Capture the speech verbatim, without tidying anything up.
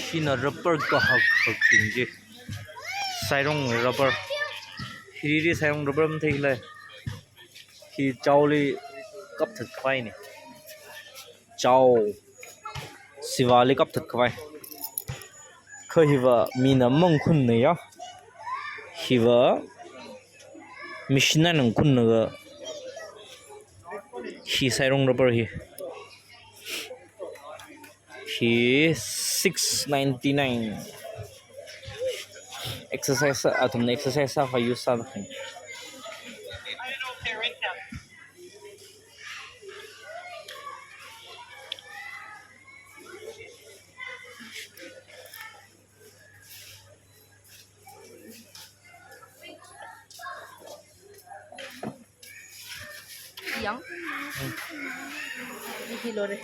Hina rubber kahak hakbing chi. Sairong rubber. Hili sairong rubber matheilei. Hi chaoli kapthat khavai ni. Chao. Sivali kapthat khavai. Kha hiva mina mangkhunnei ya. Hiva machine na nangkhunna ga. Hi sairong rubber hi. Hi six ninety-nine. Exercise, athumna exercise sākhavai use sāda khavai. Yang. Hili lore.